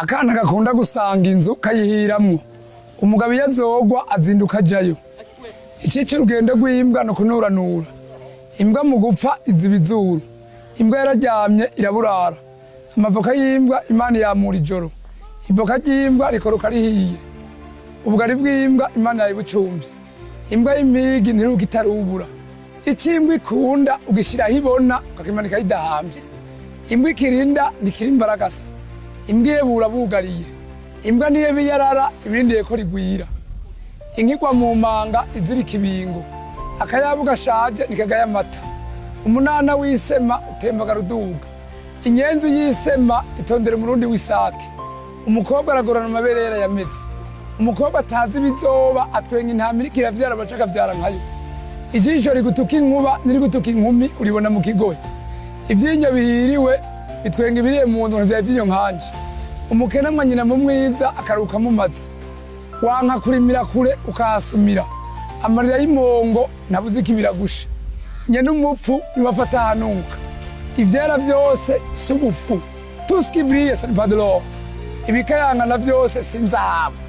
Akana gakunda gusanga inzu kayihiramwo. Umugabo iyo azogwa azinduka ajayo. Icica urugendo rw'imbwa ni ukunuranura. Imbwa mu gupfa iziba izuru. Imbwa yararyamye iraburara. Amavoka y'imbwa Imana yamura ijoro. Ivoka ry'imbwa rikoroka rihiye. Ubugari bw'imbwa Imana yayibucumvye. Imbwa y'impigi ntiruka itarubura. Ico imbwa ikunda ugishiraho ibona ukakimanika idahamvye. Imbwa ikirinda ntikiri imbaragasa. Imbwa ihebura bugariye. Imbwa niyo iyarara ibirindiye ko rigwira. Inka igwa mu manga izira ikibingo. Akayabu gashaje ntikagaya amata. Umunana w'isema utembagara uduga. Inyenzi y'isema itondera umurundi w'isake. Umukobwa aragorana amabere yarayameze. Umukobwa atazi ibizoba atwenga intama iriko iravyara baca akavyara nkayo. Ijisho rigutuka inkuba nirigutuka inkumi uribona mu kigohe. Ivyinyo bihiriwe bitwenga ibiriye mu nzu ntivyari ivyinyo nkanje. Umukene amwa nyina mu mwiza akaruka mumazi. Wanka kurimira kure ukahasumira. Amarira y'imongo ntabuze ikibiragusha. Nyene umupfu niwe afata ahanuka. Ivyera vyose si ubufu. Tout ce qui brille ce n'est pas de l'or. Ibikayangana vyose si inzahabu.